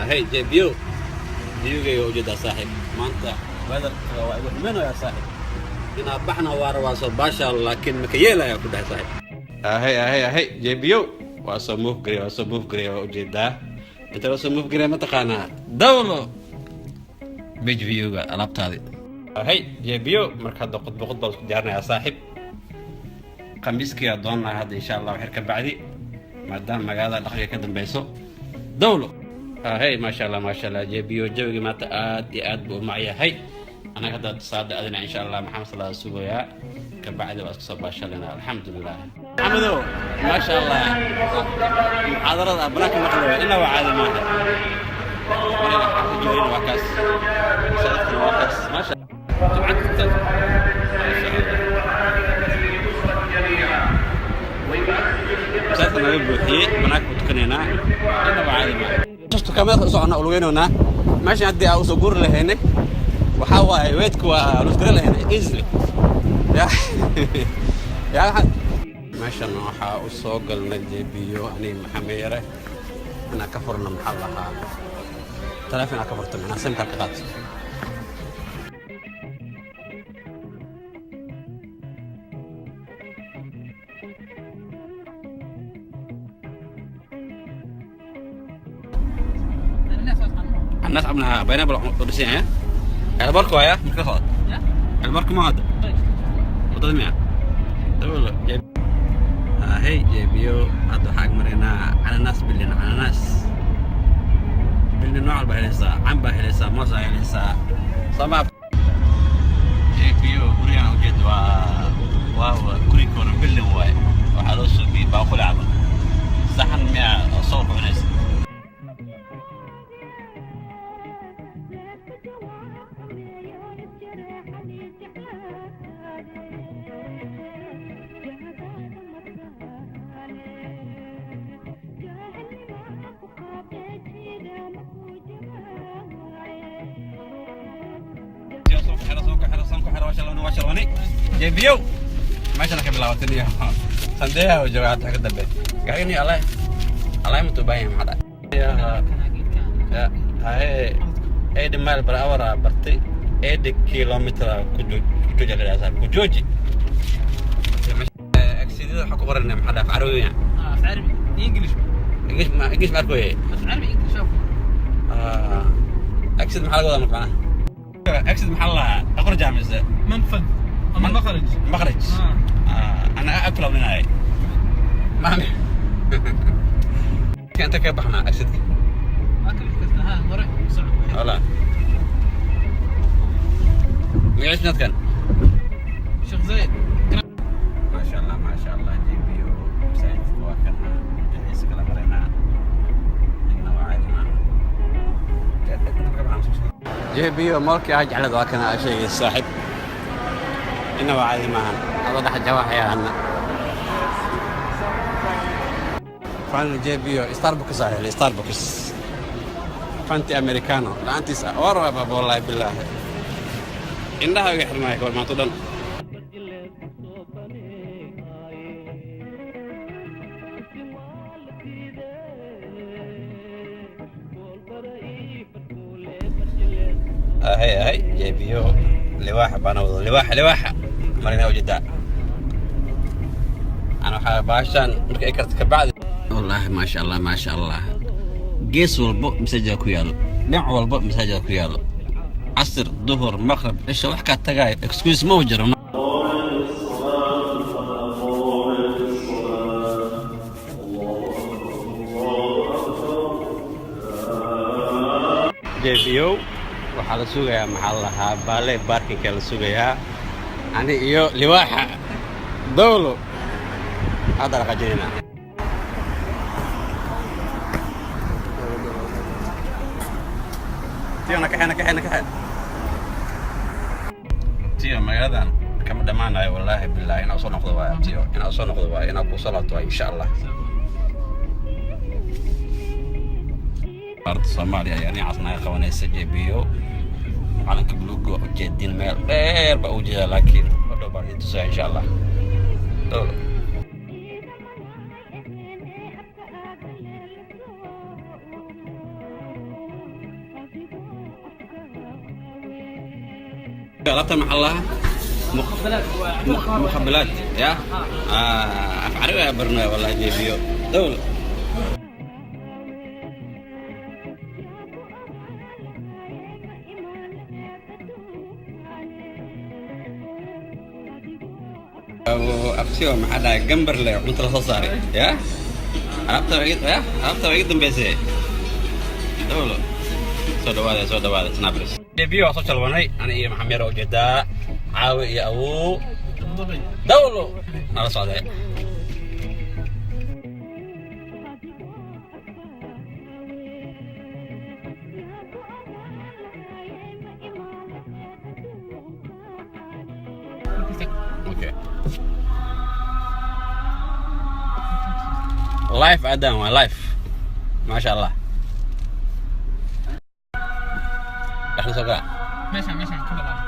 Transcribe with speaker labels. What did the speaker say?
Speaker 1: Hey JBO, view-gayga ujeedaa saaxiib. Maanta weather-ka waa igu xumaynayaa saaxiib. Inaa baxna waa rabaa soo baashaal, laakiin maka yeelaya ku dhahay saaxiib. Ahey ahey ahey, JBO, waa soo move garay, waa soo move garay, waa ujeedaa. Inta la soo move garay mataqaanaa dawlo beach view-ga alaabtaadi. Ahey JBO, marka hadda qudbo qudba isku diyaarinayaa saaxiib. Khamiiskii aa doonaa hadda insha Allah waxyar ka bacdi, maadaama magaalada dhaqanka ka dambeyso dawlo. Ahey, maasha Allah, maasha Allah, JBO, jawigii maanta aad iyo aad buu u macyahay. Anaga hadda saada adina insha Allah Maxamed Salaa sugayaa, kabacdi waa isku soo baashalina, alxamdulilah. Maxamedow, maasha Allah, muxaadarada banaanka maqlaya inaa waa caadi maaha. Marina waxaan ku joogin waa kaas, masaajidkana waa kaas, maasha jumcad kasta, maasha Allah, masaajidka naga buuxiyey, banaanka ku tukanaynaa, inaba caadi maaha. Dukaamada u soconnaa, ulugeynaynaa meeshan. Haddii aan usoo guuri lahaynay, waxaa waaye weedku waa lusgara lahaynay easily. Ya ya, meeshan waxaa u soo galnay JBO, ani Maxamed Yare, inaan ka furno, maxaa lahaa, taleefon aan ka furto, macnaa SIM card ka qaato. الناس عملها pineapple ودسين البركو يا marka socod البركو ma hadda wadada miya dawlo. Hey JBO, hadda waxaa ag maraynaa cananaas bilin, cananaas bilin nooc walba helaysaa, can baa helaysaa, moos aa helaysaa sama. JBO, gurigaan ujeed waa guri koona bilin waaye. Waxaa loo soo biyey baaquli camal, saxan miya oo soo cunaysa. JBO, meeshana ka bilaabatay iyo sandeeyaha oo jooga hadda ka dambe gaarigani alle alle ma baahan yahay. Maxaa dhacay? Haye, 80 mile per hour aa bartay, 80 kilometer ku jooji la yidhahdaa, ku jooji. Exit-yada waxaa ku qoran, maxaa dhaaf carabiya?
Speaker 2: عربي English.
Speaker 1: English ma, English ma arkoye.
Speaker 2: بس عربي English.
Speaker 1: Exit maxaa laga wadaa marka? Macnaha exit maxaa la lahaa? Aqrija mise
Speaker 2: منفذ أما مخرج.
Speaker 1: مخرج.
Speaker 2: آه.
Speaker 1: انا اكل منها ما انت كيف بحنا exit.
Speaker 2: اكل كذا ها مرة صعب.
Speaker 1: ولا magaciis kan?
Speaker 2: شيخ زايد.
Speaker 1: ما شاء الله، ما شاء الله، JBO, masaajidka waa kan dhinaciisa kala maraynaa, inna waa caadi maaha. JBO, mall-kii aa jeclad waa kana aa sheegay saaxiib, inna waa caadi maahan, adoo dhex jawaxayaana. Finally JBO, Starbucks aa helay, Starbucks Fanta Americano la'aantiis waa rabaa, wallahi bilaahi indhaha iga xirmaya kahor maanta o dhan. Ahay ahay JBO, liwaaxa baana wado, liwaaxa liwaaxa marina ujeedaa. Ana waxaa baashaan marka ay karta kabacdi, wallaahi maasha Allah, maasha Allah, gees walbo masaajida ku yaalo, dhinac walbo masaajida ku yaalo, casr, duhur, maqrib, cisha, wax kaa tagaayo excuse ma jiro. JBO, waxaa la sugayaa, maxaa la lahaa, valet parking-ka la sugayaa. Ani iyo liwaaxa dawlo hadda dhaqajinayna. Tiyo, nakaxe nakaxe nakaxe. Tiyo, magaaladan kama dhammaanayo, wallaahi bilaahi inaa soo noqdo waayo. Tiyo, inaa soo noqdo waayo, inaa kusoo laabto waayo insha Allah. Arda Soomaaliya ayaa dhinacaas naga qabanaysa. JBO, calanka buluuga waa ujeedin, meel dheer baa ujeedaa, laakiin hodhow baan idin tusaya insha Allah. Dowlo. Alaabta maxaa lahaa?
Speaker 2: مقبلات.
Speaker 1: Mukhabilaad ya. Af Carabi ayaa baranaya wallahi jebiyo dowla. Absigo maxaa dhahay? Gambar le cunto la soo saaray ya. Alaabta waa ya, alaabta waa iga dambeysay. Dowlo, soo dhawaada, soo dhawaada Snapris. Jebiyo waa soo jalbanay ani iyo Maxamed Yar oo ujeedaa caawi iyo awuu.
Speaker 2: دبي.
Speaker 1: Dowlo nala socday. Okay. Live adan waa live. Maasha Allah. Dhexda soo gaa.
Speaker 2: meeshaan ka bilaab.